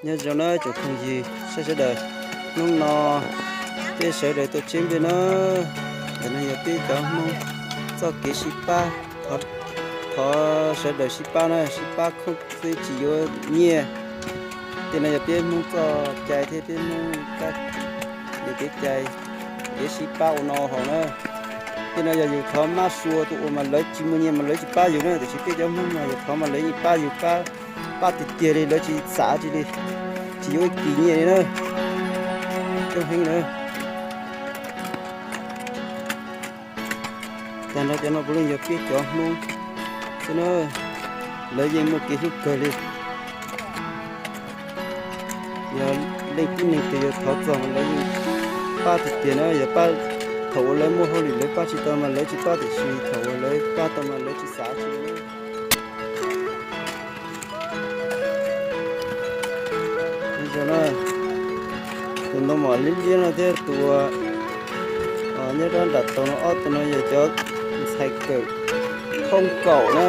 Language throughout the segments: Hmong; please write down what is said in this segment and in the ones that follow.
Nyob zoo na cov phooj ywg sawv daws, hnub no peb sawv daws tuaj tseb nplej na. Ntawm no yog peb cov Hmoob txoj kev sib pab, thov sawv daws sib pab na, sib pab khoom xwb tsis yuav nyiaj. Tej no yog peb Hmoob txoj cai thiab peb Hmoob kab, peb cai, kev sib pab ua noj haus na. Tej no yog yus thov mab sua tus ua mas lawv tsis muaj nyiaj mas lawv tsis pab yus na, tiam sis peb cov Hmoob mas yus thov mas lawv yeej pab yus, pab, pab tiag tiag li, lawv tsis xav tsis li, tsis yuav ib kis nyiaj li na. Coob heev na. Tag nrho cov no puav leej yog peb cov Hmoob xwb na, lawv yeej muaj kev hlub kawg li. Yog leej tib neeg twg yuav thov txog mas lawv yeej pab tiag tiag na, yog pab thaum uas lawv muaj hauj lwm lawv pab tsis tau mas lawv tsis pab, tiam sis thaum uas lawv pab tau mas lawv tsis xav tsis li. Tus ntoo mom liab liab no thiab tus nyob rau nram tau no, ob tug no yog cov ntxhais kawm hoob kaum na.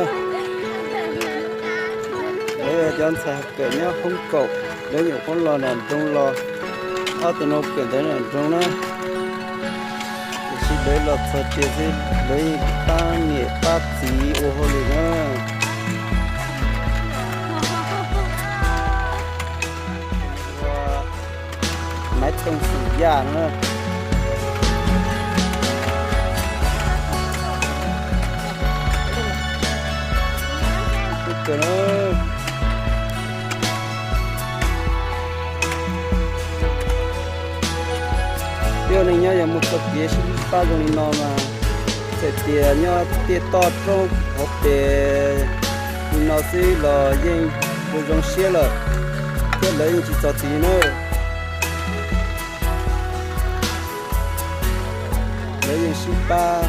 Lawv yog cov ntxhais kawm nyob hoob kaum, lawv nyuam qhuav los nram nroog los, ob tug no kawm ntawv nram nroog na. Tiam sis lawv los txog tiag xwb lawv yeej pab niam pab txiv ua hauj lwm na. Ua maiv tooj xim yaj no na. Kawg na. Peb ua neej nyob yog muaj txoj kev sib pab zoo li no mas, txawm tias nyob tiaj toj roob hauv pes li no xwb los yeej ua zoo siab lawm, thiab lawv yeej tsis txog txiv li na. Lawv yeej sib pab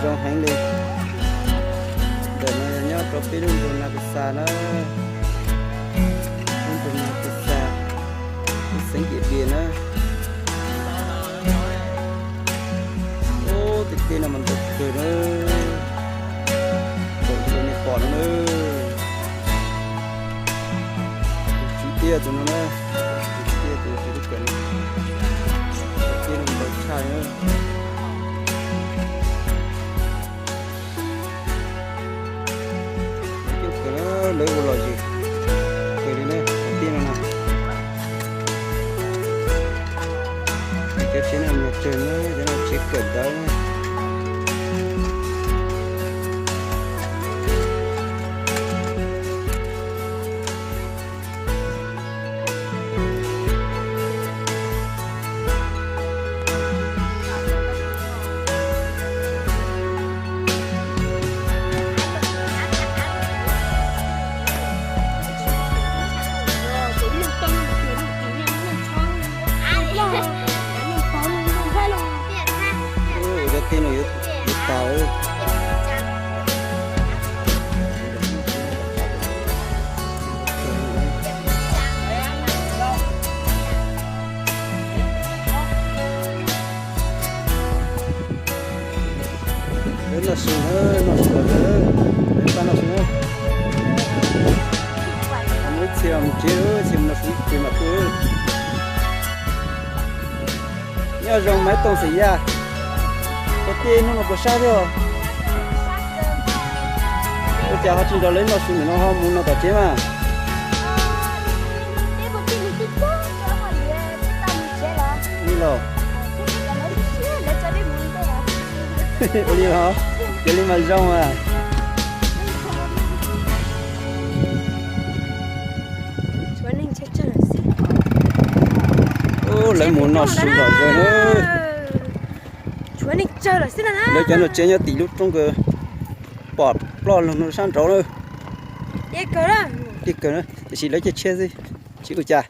zoo heev li. Ntawm no yog nyob rau peb lub nroog Na Kas Xas na, lub nroog Na Kas Xas, lub xeev Diam Npias na. Ub, tej teb no mas ntau kawg na, thaum tus nej pom no na. Tus tswv tiaj tus no na, tus tswv tiaj tus tswv lub kawm no, tej teb no ntau tshaj na. Coob kawg na, lawv ua lom zem kawg li na, tej teb no na. Cov tsev no nyuag tsawg na, cov no tsev kawm ntawv na. Ua cov teb no yuav tas. Lawv noj su, noj su los, lawv pab noj su. Muaj ib txhia mus tsev, ib txhia mus noj su ib txhia mam tuaj. Nyob zoo Maiv Tooj Xeem Yaj, koj tij hnub no puas sab thiab? Ua cas ho tsis nrog lawv noj su nim no ho mus no tom tsev mas? Li los, ua li los, cia li mas zoo as. Ub, lawv mus noj su zom zaws na. Lawv cov noj tsev nyob tim lub roob kawg, pom ploj lug no sab nraud na. Deb kawg na, tiam sis lawv caij tshiab xwb, tsis ua cas.